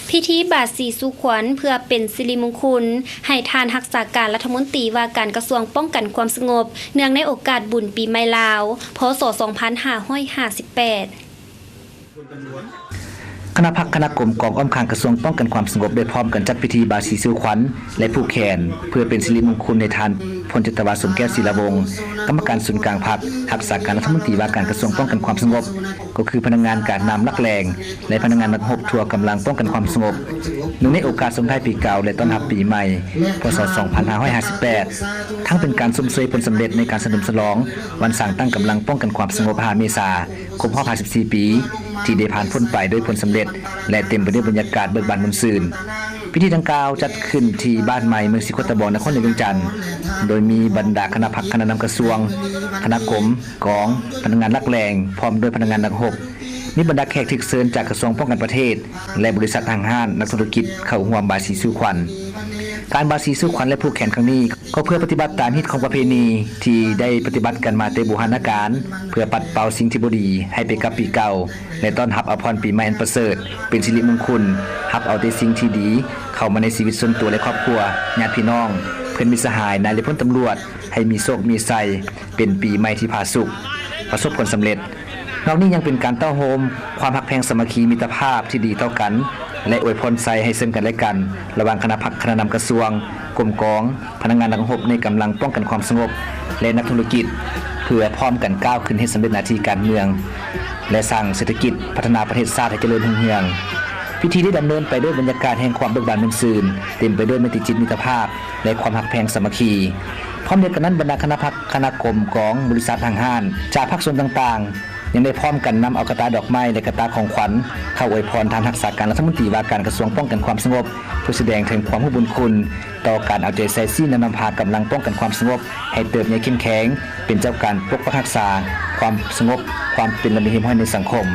ພິທີບາສີສູ່ຂວັນ ເພື່ອເປັນສິລິມຸງຄຸນໃຫ້ທ່ານຮັກສາການລັດຖະມົນຕີວ່າການກະຊວງປ້ອງກັນຄວາມສະຫງົບ ເນື່ອງໃນໂອກາດບຸນປີໃໝ່ລາວ ພ.ສ. ສອງພັນຫ້າຮ້ອຍຫ້າສິບແປດ. ຄະນະພັກຄະນະກົມກອງອ້ອມຂ້າງກະຊວງປ້ອງກັນຄວາມສະຫງົບ ໄດ້ພ້ອມກັນຈັດພິທີບາສີສູ່ຂວັນ ແລະ ຜູກແຂນ ເພື່ອເປັນສິລິມຸງຄຸນໃຫ້ທ່ານ ພົນຈັດຕະວາ ສົມແກ້ວ ສີລະວົງ ກຳມະການສູນກາງພັກ, ຮັກສາການລັດຖະມົນຕີວ່າການກະຊວງປ້ອງກັນຄວາມສະຫງົບ ກໍຄືພະນັກງານການນຳຫຼັກແຫຼ່ງ ແລະ ພະນັກງານນັກຮົບທົ່ວກຳລັງປ້ອງກັນຄວາມສະຫງົບ ເນື່ອງໃນໂອກາດສົ່ງທ້າຍປີເກົ່າ ແລະ ຕ້ອນຮັບປີໃໝ່ ພ.ສ. ສອງພັນຫ້າຮ້ອຍຫ້າສິບແປດ ທັງເປັນການຊົມເຊີຍຜົນສຳເລັດໃນການສະເຫຼີມສະຫຼອງວັນສ້າງຕັ້ງກຳລັງປ້ອງກັນຄວາມສະຫງົບ ຫ້າ ເມສາ ຄົບຮອບ ຫ້າສິບສີ່ ປີ ທີ່ໄດ້ຜ່ານພົ້ນໄປດ້ວຍຜົນສຳເລັດ ແລະ ເຕັມໄປດ້ວຍບັນຍາກາດເບີກບານມ່ວນຊື່ນ. ພິທີດັ່ງກ່າວຈັດຂຶ້ນທີ່ບ້ານໃໝ່ ເມືອງສີໂຄດຕະບອງ ນະຄອນຫຼວງວຽງຈັນ ໂດຍມີບັນດາຄະນະພັກຄະນະນຳກະຊວງ, ຄະນະກົມ, ກອງ, ພະນັກງານຫຼັກແຫຼ່ງ ພ້ອມດ້ວຍພະນັກງານນັກຮົບ, ມີບັນດາແຂກຖືກເຊີນຈາກກະຊວງປ້ອງກັນປະເທດ ແລະ ບໍລິສັດຫ້າງຮ້ານ, ນັກທຸລະກິດເຂົ້າຮ່ວມບາສີສູ່ຂວັນ. ການບາສີສູ່ຂວັນ ແລະ ຜູກແຂນຄັ້ງນີ້ ກໍເພື່ອປະຕິບັດຕາມຮີດຄອງປະເພນີທີ່ໄດ້ປະຕິບັດກັນມາແຕ່ບູຮານນະການ ເພື່ອປັດເປົ່າສິ່ງທີ່ບໍ່ດີໃຫ້ໄປກັບປີເກົ່າ ແລະ ຕ້ອນຮັບເອົາພອນປີໃໝ່ອັນປະເສີດ ເປັນສິລິມຸງຄຸນ, ຮັບເອົາແຕ່ສິ່ງທີ່ດີເຂົ້າມາໃນຊີວິດສ່ວນຕົວ ແລະ ຄອບຄົວ, ຍາດພີ່ນ້ອງ, ເພື່ອນມິດສະຫາຍ, ນາຍ ແລະ ພົນຕຳຫຼວດ ໃຫ້ມີໂຊກມີໄຊ, ເປັນປີໃໝ່ທີ່ຜາສຸກ, ປະສົບຜົນສຳເລັດ. ນອກນີ້ຍັງເປັນການເຕົ້າໂຮມຄວາມຮັກແພງສາມັກຄີມິດຕະພາບທີ່ດີຕໍ່ກັນ ແລະ ອວຍພອນໄຊໃຫ້ເຊິ່ງກັນແລະກັນ ລະຫວ່າງຄະນະພັກຄະນະນຳກະຊວງ, ກົມກອງ, ພະນັກງານນັກຮົບໃນກຳລັງປ້ອງກັນຄວາມສະຫງົບ ແລະ ນັກທຸລະກິດ ເພື່ອພ້ອມກັນກ້າວຂຶ້ນເຮັດສຳເລັດໜ້າທີ່ການເມືອງ ແລະ ສ້າງເສດຖະກິດ ພັດທະນາປະເທດຊາດໃຫ້ຈະເລີນຮຸ່ງເຮືອງ. ພິທີໄດ້ດຳເນີນໄປດ້ວຍບັນຍາກາດແຫ່ງຄວາມເບີກບານມ່ວນຊື່ນ, ເຕັມໄປດ້ວຍໄມຕີຈິດມິດຕະພາບ ແລະ ຄວາມຮັກແພງສາມັກຄີ. ພ້ອມດຽວກັນນັ້ນ, ບັນດາຄະນະພັກ, ຄະນະກົມກອງ, ບໍລິສັດ, ຫ້າງຮ້ານ ຈາກພາກສ່ວນຕ່າງໆ ຍັງໄດ້ພ້ອມກັນນຳເອົາກະຕ່າດອກໄມ້ ແລະ ກະຕ່າຂອງຂວັນ ເຂົ້າອວຍພອນທ່ານຮັກສາການລັດຖະມົນຕີວ່າການກະຊວງປ້ອງກັນຄວາມສະຫງົບ ເພື່ອສະແດງເຖິງຄວາມຮູ້ບຸນຄຸນຕໍ່ການເອົາໃຈໃສ່ຊີ້ນຳນຳພາກຳລັງປ້ອງກັນຄວາມສະຫງົບ ໃຫ້ເຕີບໃຫຍ່ເຂັ້ມແຂງ ເປັນເຈົ້າການປົກປັກຮັກສາຄວາມສະຫງົບ, ຄວາມເປັນລະບຽບຮຽບຮ້ອຍໃນສັງຄົມ.